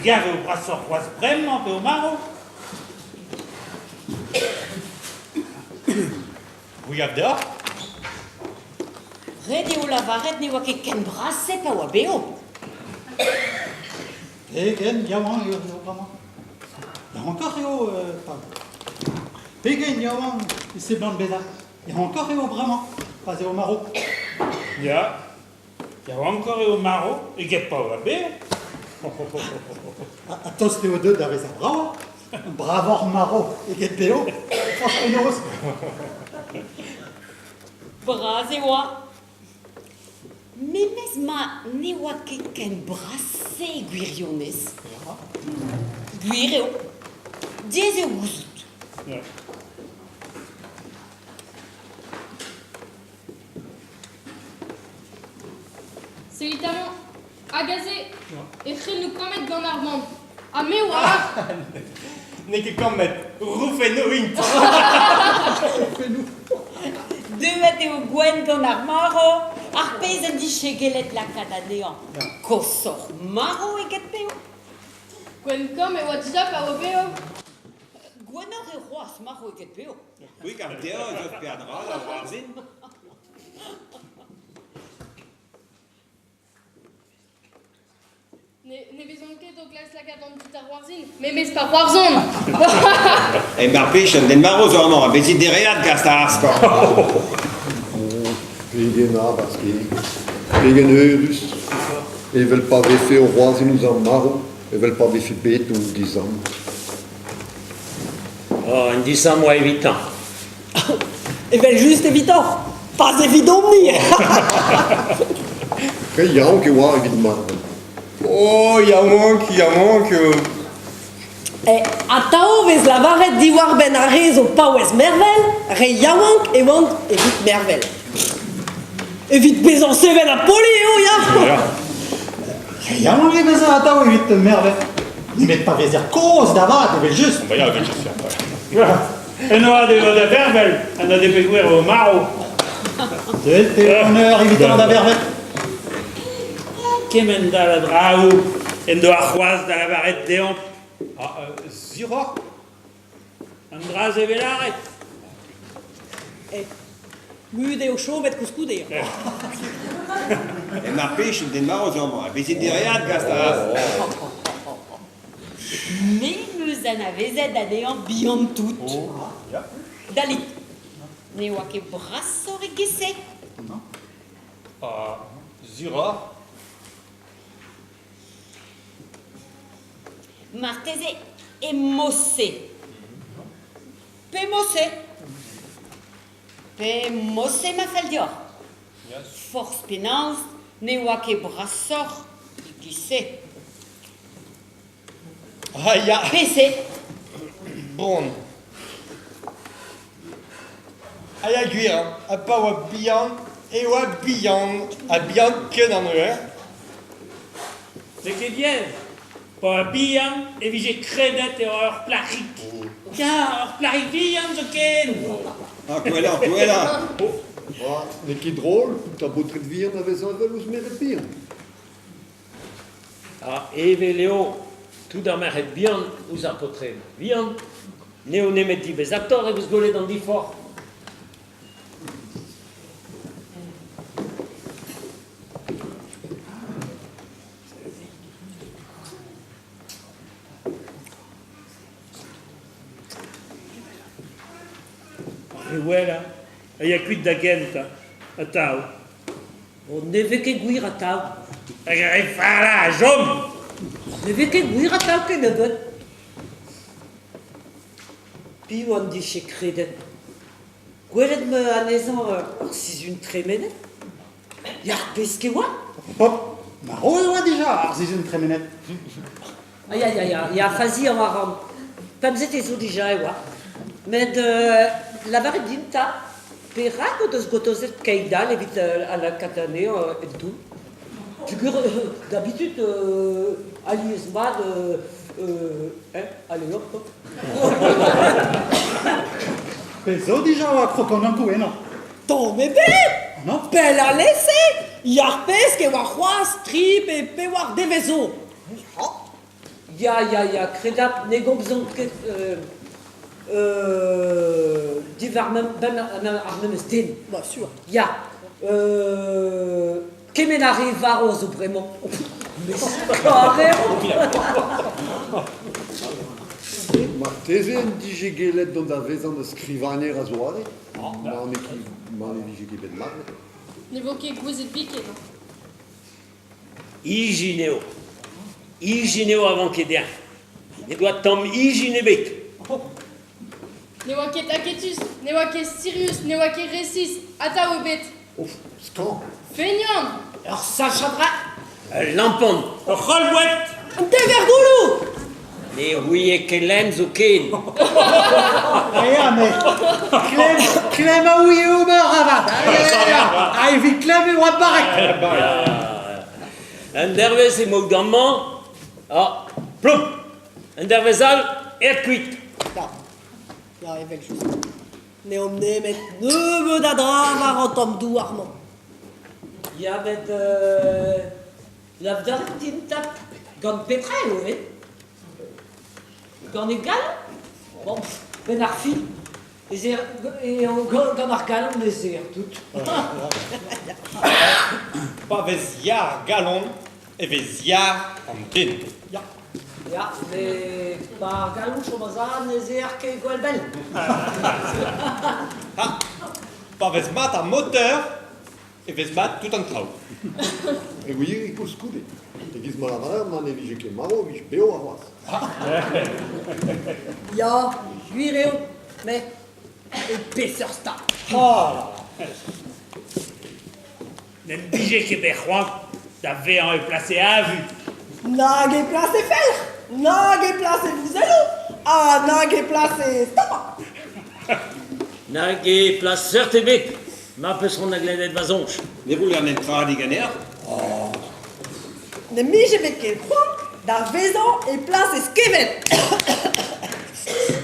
gav eo brasoc'h c'hoazh bremañ p'eo marv. C'hwi 'gav deoc'h? Ret eo lavaret ne oa ket ken bras-se pa oa bev. Pegen yaouank eo bremañ. Yaouankoc'h eo pa... Pegen yaouank e seblant bezañ. Yaouankoc'h eo bremañ pa'z eo marv. Ya, yaouankoc'h eo marv eget pa oa bev. Ha tost eo deuet da vezañ brav. Bravoc'h marv eget bev. Forzh penaos. Bras e oa. Memes ma ne oa ket ken bras-se e gwirionez. Gwir eo. Diaes eo gouzout. Sellit amañ, hag aze e c'hello kammed gant ar vamm. Ha me 'oar. N'eo ket kammed, roufennoù int. Roufennoù. Deuet eo gwenn gant ar marv, ar pezh en dije gellet lakaat anezhañ koshoc'h marv eget bev. Gwenn-kamm e oa dija pa oa bev. Gwennoc'h eo c'hoazh marv eget bev. C'hwi 'gav deoc'h ez eus peadra da c'hoarzhin? Ne, ne vezont ket o klask lakaat an dud da c'hoarzhin, memes pa c'hoarzhont. E mar plij, un den marv zo amañ, bezit dereat gast ar skor. Pegen habask eo, pegen eürus, evel pa vefe o c'hoarzhin ouzh ar marv, evel pa vefe bet un disamm. Oh, un disamm oa evitañ. Evel-just evitañ, pas evidomp-ni. Re yaouank e oa evit marvel. Oh, yaouank, yaouank. Eh, atav 'vez lavaret diwar-benn ar re zo paouez mervel, re yaouank e oant evit mervel. Evit bezañ seven ha poli eo, ya. Re yaouank e vezer atav evit mervel. Nemet pa vezer kozh da vat, evel-just. Ba ya, evel-just, ya. En oad eo da vervel, ha na degouezh eo marv. Deuet eo an eur evitañ da vervel. Kemend-all a draoù en doa c'hoazh da lavaret dezhañ. Ah, sur oc'h? An dra-se 'vez lâret. Eh, mut eo chomet koulskoude. E mar plij, un den marv zo amañ. Bezit dereat, gast a Me 'm eus anavezet anezhañ bihan-tout. Dalit, ne oa ket brasoc'h eget-se. Ah, sur oc'h? Marteze e-mod-se. Pe mod-se. Pe mod-se ma fell deoc'h. Forzh penaos ne oa ket brasoc'h e-giz-se. Ah ya. Pe-se. Bon. Ah ya gwir, hein. Ha pa oa bihan e oa bihan, ha bihan kenañ neuze. N'eo ket diaes. Pa oa bihan e vije kredet e oa ur plac'hig. Ya, ur plac'hig vihan zoken. Ah, gwellañ, gwellañ. Ah, n'eo ket drol, tout ar baotred vihan a vez heñvel ouzh merc'hed bihan. Ha evel eo tout ar merc'hed bihan ouzh ar paotred vihan, n'eo nemet diwezhatoc'h e vez gwelet an diforc'h. Ar re wellañ a ya kuit da gentañ, atav. Oh, ne vez ket gwir atav. Hag ar re fallañ a chom. Ne vez ket gwir atav kennebeut. Piv en dije kredet Gwelet 'ma anezhañ ar sizhun tremenet. Ya, ar pesk e oa. Hop, marv e oa dija ar sizhun tremenet. Ah ya, ya, ya, ya, faziañ a ran. Pemzet zo dija e oa. Met lavarit din 'ta, perak o deus gotozet keit-all evit lakaat anezhañ en toull? Peogwir d'habitude alies-mat hein, allez hop hop. Pezh zo dija oa krog an Ankou ennañ. Tamm ebet! Non? Pell alese, yar pesk e oa c'hoazh tri pe pevar devezh zo. Ya, ya, ya, kredapl ne gomzont ket diwar benn ar memes den. Ba, sur. Ya. Kement a re varv a zo bremañ. Mais kaer eo. Marteze en dije gellet dont da vezañ da skrivagner a-zoare, ma ne vije ket bet marvet. Ne vo ket gouezet biken. Ijin eo. Ijin eo a vanke dezhañ. Ne doa tamm ijin ebet. Ne oa ket aketus, ne oa ket sirius, ne oa ket resis, atav eo bet. Skañv. Feignant! Ur sachad-ra. Ul lampon. Ur c'holboed! Un dever-gouloù! Ne ouie ket lenn zoken. Ya, met klemm, klemm a ouie ober avat. Ha evit klemm e oa barrek. Un dervezh emaout amañ, ha plom! Un dervezh all, aet kuit. Ya, ya, evel-just. N'eomp nemet nebeut a dra war an tamm douar-mañ. Ya, met lavaret din 'ta, gant petra eo eh? Gant e galon? Bon, benn ar fin, ez eo gant ar galon ez eer tout. Pa vez yar ar galon e vez yar an den. Ya, ya, met pa ar galon chom a-sav n'ez eer ket gwall bell. Ha pa vez mat ar moteur e vez mat tout an traoù. E ouie koulskoude, e-giz ma lavarer, ma ne vije ket marv e vije bev c'hoazh. Ya, gwir eo, met e peseurt stad? Oh N'em bije ket bet c'hoant da vezañ e plas e avu. Nag e plas e felc'h, nag e plas e bouzelloù, ha nag e plas e stomañ. Nag e plas seurt ebet ma 'peus c'hoant da glevet va soñj. Ne c'houlenn netra diganeoc'h. Oh. Ne mije bet ket c'hoant da vezañ e plas e skevent.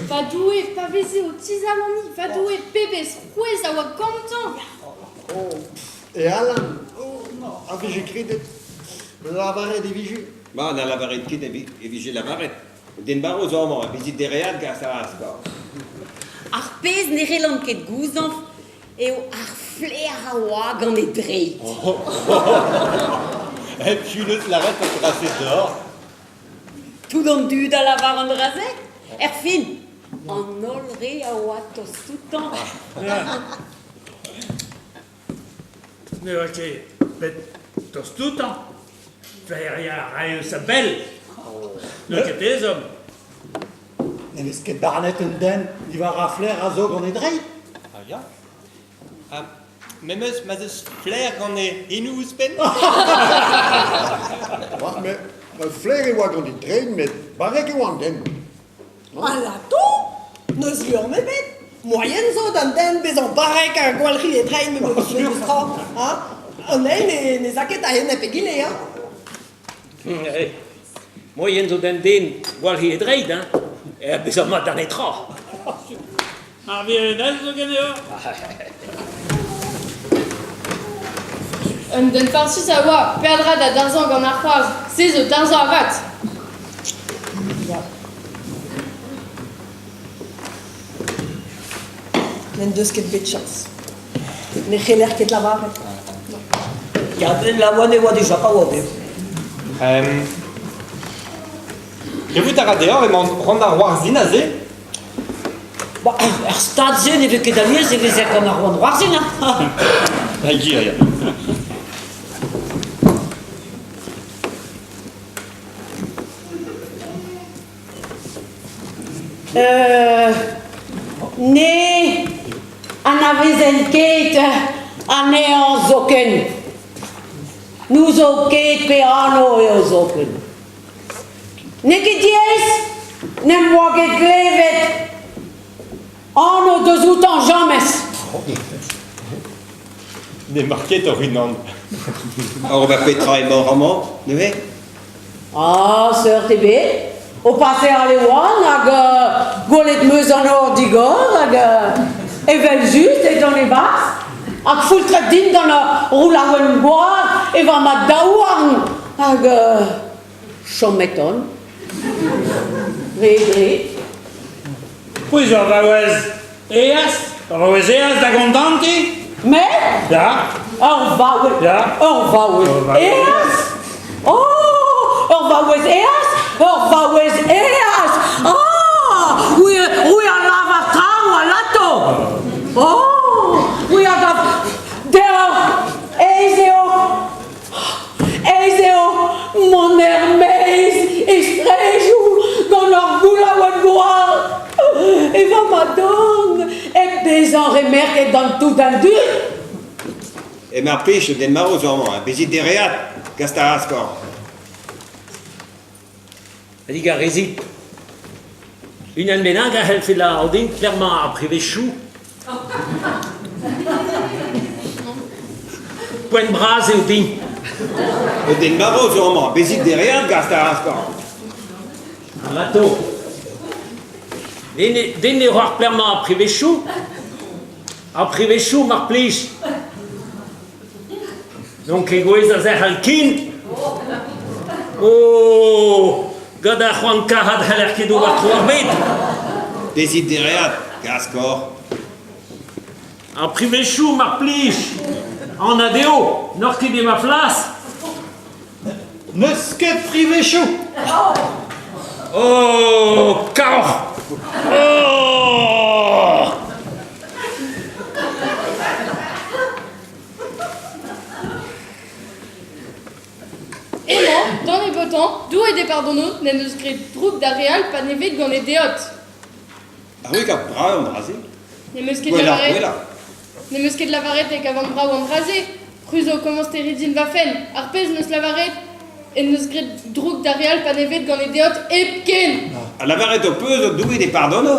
Va Doue, pa veze o tizaloniñ, va Doue, pebezh c'hwezh a oa gantañ! Oh, e Alan, oh, a vije kredet lavaret e vije. Ma na lavaret ket e vije lavaret. Den barv zo amañ, bezit dereat gant ar askorn. Ar pezh ne c'hellan ket gouzañv eo ar flaer a oa gant e dreid. Hep piv 'neus lavaret an dra-se deoc'h? Tout an dud a lavar an dra-se. Erfin, an holl re a oa tost outañ. Ne oa ket bet tost outañ. Flaeriañ a rae eus a-bell. N'eo ket ezhomm. Ne vez ket barnet un den diwar ar flaer a zo gant e dreid. Ah ya. Ha memes ma'z eus flaer gant e enoù ouzhpenn? Met flaer e oa gant e dreid, met barrek e oa an den. Alato, n'eus liamm ebet. Moaien zo d'an den bezañ barrek ha gwalc'hiñ e dreid memes tra. Hein? An eil ne 'z a ket a-enep egile. Hein? Moaien zo d'un den gwalc'hiñ e dreid, hein, bezañ mat da netra. Ar wirionez zo ganeoc'h? Un den farsus a oa, peadra da darzhañ gant ar c'hoarzh. Se zo tarzhañ avat! N'en deus ket bet chañs. Ne c'heller ket lavaret. Ya, laouen e oa dija pa oa bet. Klevout a ra deoc'h emañ ran ar Warzhin aze? Ba, er stad-se ne vez ket alies e vezer gant ar Roan Warzhin. Hein. Ha gwir, ya. Ne anavezen ket anezhañ zoken. N'ouzon ket pe anv eo zoken. N'eo ket diaes, n'em boa ket klevet anv deus outañ james. N'emañ ket hoc'h-unan. Ober petra emaoc'h amañ neuze? Ah, seurt ebet. O paseal e oan hag gwelet 'm eus an nor digor hag evel-just edon e-barzh. Hag foultret din gant ur roulaouenn goad e oa ma daouarn hag chomet on. Re, re. C'hwi zo ur vaouez aes, ur vaouez aes da gondantiñ? Me? Ya. Ur vaouez. Ya. Ur vaouez aes? Oh, ur vaouez aes? Ur vaouez aes! Ah! C'hwi, c'hwi a lavar traoù alato! Oh! C'hwi a gav deoc'h aes eo Aes eo mont er-maez e straejoù gant ur goulaouenn goar. Evañ ma dorn hep bezañ remerket gant tout an dud. Emañ ar pech den marv zo amañ, bezit dereat, gast ar askor. Digarezit. Unan bennak a c'hellfe lâret din pelec'h ar privezioù. Poent bras eo din. Un den marv zo amañ, bezit dereat, gast ar askor. Alato. Den ne oar pelec'h ar privezioù. Ar privezioù, mar plij. N'on ket gouest da zerc'hel ken. Oh, gant ar c'hoant karat c'heller ket ober tro ar bed. Bezit dereat, gaskor. Ar privezioù, mar plij. Anat eo, n'oc'h ket e ma flas. N'eus ket privezioù. Oh, kaoc'h! Oh! Emañ, d'an nebeutañ, Doue d'e pardono, n'en deus graet droug d'ar re all pa ne vez gant e deod. Ar wech ar brav an dra-se. N'em eus ket Gwelloc'h lavaret. gwellañ. N'em eus ket lavaret e kavan brav an dra-se. C'hwi zo komañs terriñ din va fenn. Ar pezh 'm eus lavaret en deus graet droug d'ar re all pa ne vez gant e deod hepken. Ha lavaret ho peus o Doue d'e pardono?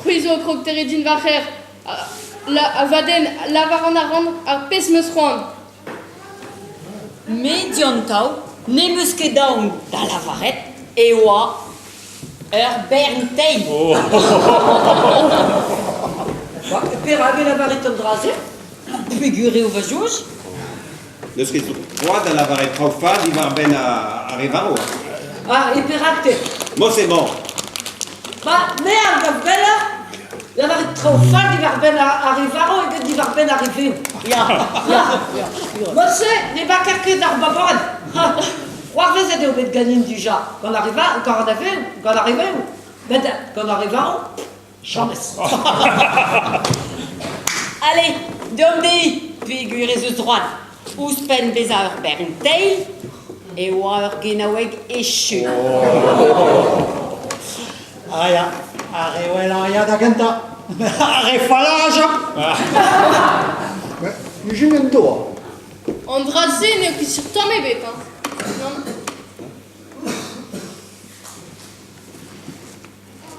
C'hwi zo krog terriñ din va c'her. La, va den, lavaran a ran ar pezh 'm eus c'hoant. Me diontav n'em eus ket aon da lavaret e oa ur bern teil. Perak e lavarit an dra-se? Peogwir eo va soñj. N'eus ket droad da lavaret traoù fall diwar-benn ar re varv. Ah, e perak te? Morse emañ. Ba, me a gav gwelloc'h lavaret traoù fall diwar-benn ar re varv eget diwar-benn ar re vev. Ya, ya, ya. Morse ne baker ket ar babored. C'hoarvezet eo bet ganin dija, gant ar re varv, gant ar vev, gant ar re vev. Met gant ar re varv, James. Allez, deomp dezhi, peogwir ez eus droad. Ouzhpenn bezañ ur bern teil, e oa ur genaoueg echu. Ah ya, ar re wellañ a ya da gentañ. Ar re fallañ a chom. Ijin en doa. An dra-se n'eo ket sur tamm ebet, hein. Non.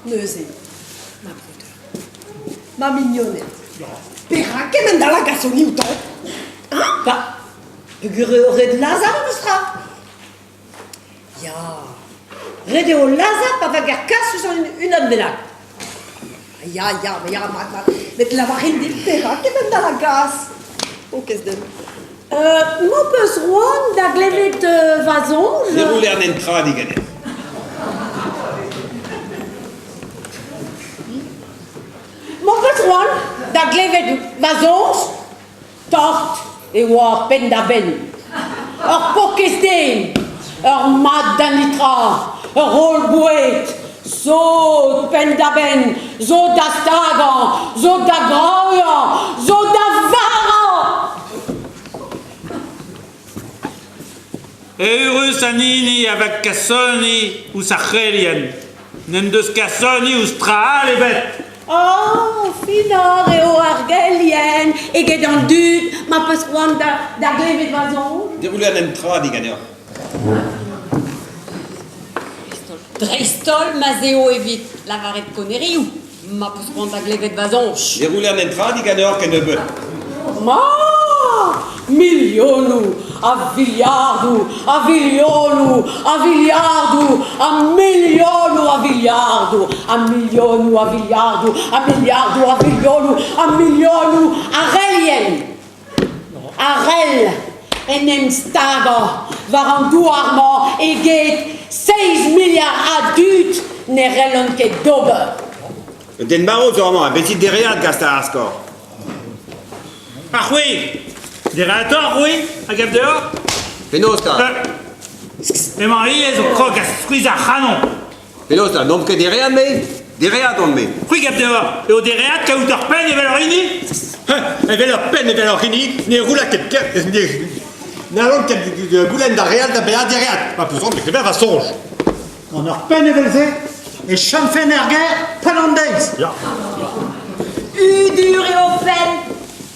Neuze, ma breudeur, ma mignoned, perak kement all a gasoni outañ Hein Ba, peogwir eo ret lazhañ memes tra. Ya, ret eo lazhañ pa vager kas ouzh an unan bennak. Ya, ya, ya, mat, mat. Met lavarin dit perak kement all a gas. O, kes den. M'ho peus c'hoant da glevet va soñj? Ne c'houlenn en tra diganeoc'h. M'ho peus c'hoant da glevet va soñj? Tort e oa penn-da-benn. Ur paourkaezh den, ur mad da netra, ur roll-boued, sot penn-da-benn, zo da stagañ, zo da graouañ, zo da varrañ. Eürus an hini a vag kasoni ouzh ar c'helien. N'en deus kasoni ouzh tra all ebet. Oh, finoc'h eo ar gelien eget an dud ma peus c'hoant da, da glevet va soñj. Deroul an tra diganeoc'h. Dreist-holl ma'z eo evit lavaret konerioù ma peus c'hoant da glevet va soñj. Ne rouler netra diganeoc'h kennebeut. Ma! Milionoù a viliardoù a vilionoù a viliardoù a milionoù a viliardoù a milionoù a viliardoù a miliardoù a vilionoù a milionoù a relien! A rel! en em stagañ war an douar-mañ eget seizh miliard a dud ne c'hellont ket d'ober. Un den marv zo amañ, bezit dereat gast ar skor. Ha c'hwi Dereatoc'h, c'hwi, a gav deoc'h Penaos 'ta Emañ ivez o krog a skuizhañ ac'hanon. Penaos 'ta N'omp ket dereat, me Dereat on-me. C'hwi gav deoc'h eo dereat kaout ur penn evel hor hini Evel ur penn evel hor hini, ne roula ket N'hallont ket goulenn d'ar re all da bezañ dereat. Ma peus c'hoant, e va soñj. Gant ur penn evel-se e chomfen er gêr pell an deiz. Ya. Hudur eo penn.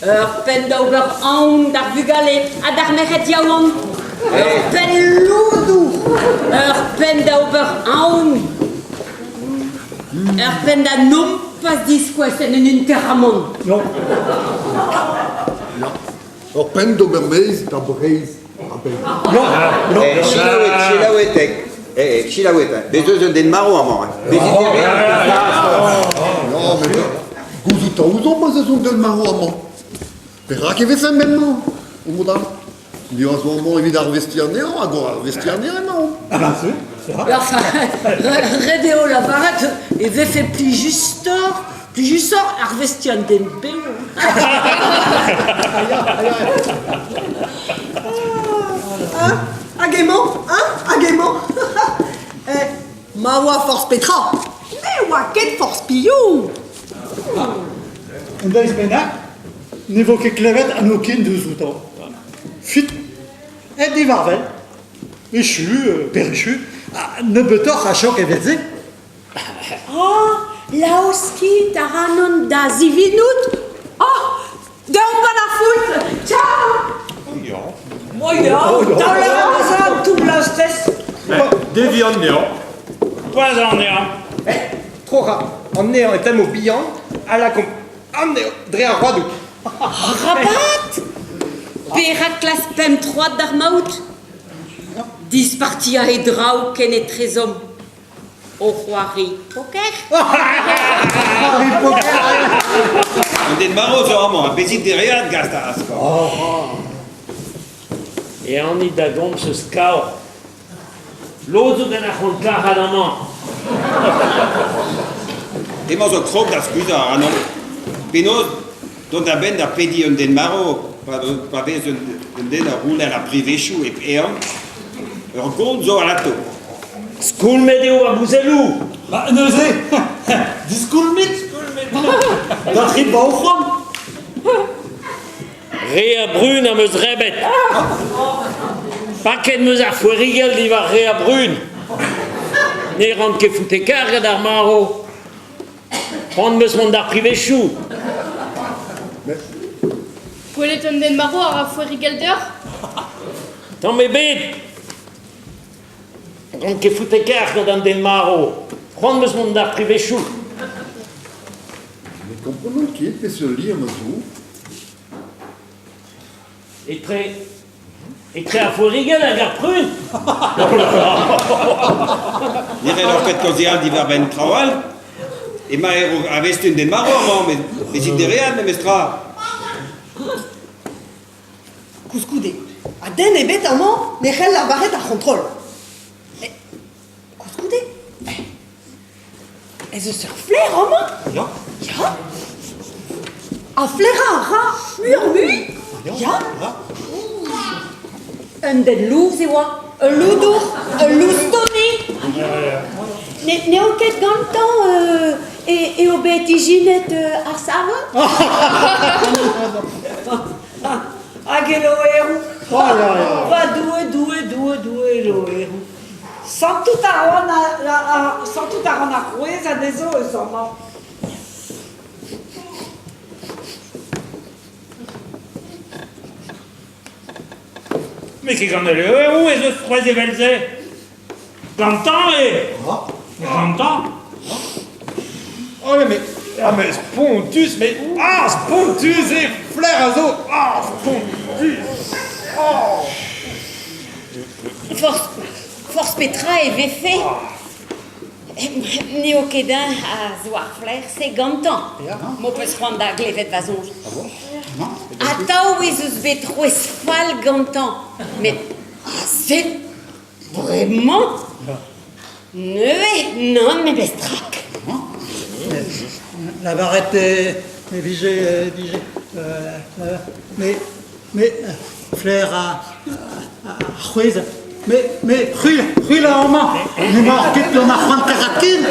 Ur penn da ober aon d'ar vugale ha d'ar merc'hed yaouank. Ur penn loudoù. Ur penn da ober aon. Ur penn da nompas diskouez en un interamant. Non. Ur penn d'ober mezh da Breizh a-benn. Eh, selaouet, selaouet, eh, eh, selaouet, eh. Bez eus un den marv amañ. Eh. Bezit Non, mais gouzout a ouzomp ez eus un den marv amañ. Perak e vefe mañ o mod all? Ni a zo amañ evit arvestiñ anezhañ hag o arvestiñ anezhañ emaomp. Ah ben c'est, c'est vrai. Enfin, ret eo lavaret e vefe plijusoc'h, plijusoc'h arvestiñ an den bev. Hein Hag emañ Hein Hag emañ Eh, ma oa forzh petra Ne oa ket forzh piv Un deiz bennak, ne vo ket klevet anv ken deus outañ. Fit, aet diwar-wel, echu, perechu, ha nebeutoc'h a chok evel-se. Oh, laoskit ac'hanon da zivinout. Oh, deomp gant ar foultr. Ciao Moi ya, taol a ra toull lastez. Deviñ anezhañ. Poazhañ anezhañ. Tro ra anezhañ e tammoù bihan ha lakaomp anezhañ dre ar roadoù. Rabat Perak klask pemp troad d'ar maout Dispartiañ e draoù ken etrezomp. O c'hoari poker C'hoari poker An den marv zo amañ, ha bezit dereat gast ar skor. E anit da gomz eus kaoc'h. Lod zo gant ar c'hont-karrad amañ. Emañ zo krog da skuizhañ ac'hanomp. Penaos dont a-benn da pediñ un den marv pa vez un den a c'houlenn ar privezioù hep ehan? Ur gont zo alato. Skoulmet eo ar bouzelloù. Ba neuze, diskoulmit. Dalc'hit ba ho c'hoant. Re a brun am eus drebet. Paket 'm eus ar foerigell diwar re a brun. Ne ran ket foutekar gant ar marv. C'hoant 'm eus mont d'ar privezioù. Gwelet un den marv a ra foerigell deoc'h? Tamm ebet. Ran ket foutekar gant an den marv. C'hoant 'm eus mont d'ar privezioù. Ne komprenan ket peseurt liamm a zo. Etre etre ar fourrigell hag ar prun Ne c'heller ket kaozeal diwar-benn traoù all. Emañ a-wech un den marv amañ, met bezit dereat memestra. Koulskoude, ha den ebet amañ ne c'hell lavaret ar c'hontrol. Mais koulskoude, Ez eus ur flaer amañ Ya. Ya. Ha flaerañ a ra muioc'h-mui Ya. Un den louz e oa, ul loudour, ul loustoni. N'eo ket gantañ eo bet ijinet ar savon? Hag e loeroù. Va Doue, Doue, Doue, Doue, e loeroù. Santout a ran santout a ran ar c'hwezh anezho eus amañ. N'eo ket gant al levroù ez eus c'hwezh evel-se. Gantañ eo. Gantañ. Oh mais, ah mais spontus, mais ah spontus eo flaer a zo, ah spontus. Oh. Forzh, forzh petra e vefe. N'eo ket eñ a zo ar flaer-se gantañ, m'ho peus c'hoant da glevet va soñj. Atav ez eus bet c'hwezh fall gantañ, met aze, bremañ, neuze, nann memes tra. Lavaret e vije, vije mais, mais flaer a, a c'hwezh Mais, mais, c'hwi, c'hwi là amañ, n'emaoc'h ket gant ar c'hoant karakin.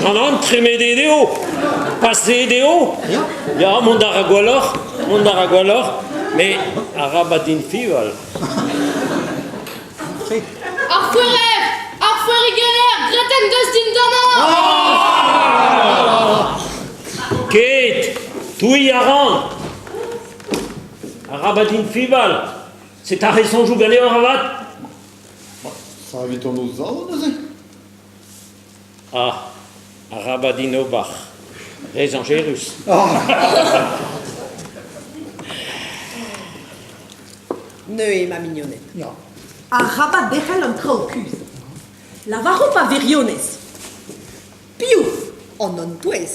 Nann, nann, tremenet eo. Paseet eo. Ya, mont a ra gwelloc'h, mont a ra gwelloc'h, met arabat din fiñval. Ar foerer! Ar foerigeller! Graet en deus dindanañ! Ket, touiñ a ran. Arabat din fiñval. Set' ar re soñjoù ganeoc'h avat? Savit an o zav neuze. Ah, arabat din ober. Re zañjerus. Neuze, ma mignoned. Arabat derc'hel an traoù kuzh. Lavaromp ar wirionez. Piv, an antouez,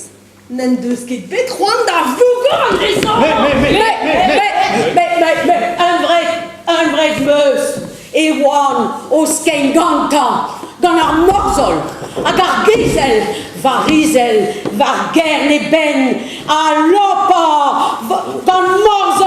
N'en deus ket bet c'hoant da vougañ an dre-sañ Mais, mais, mais, mais, mais, mais, mais, un vrai, un vrai meus e oan o skeiñ gantañ, gant ar morzhol hag ar gezel war izel war gern e benn ha lopañ gant morzhol.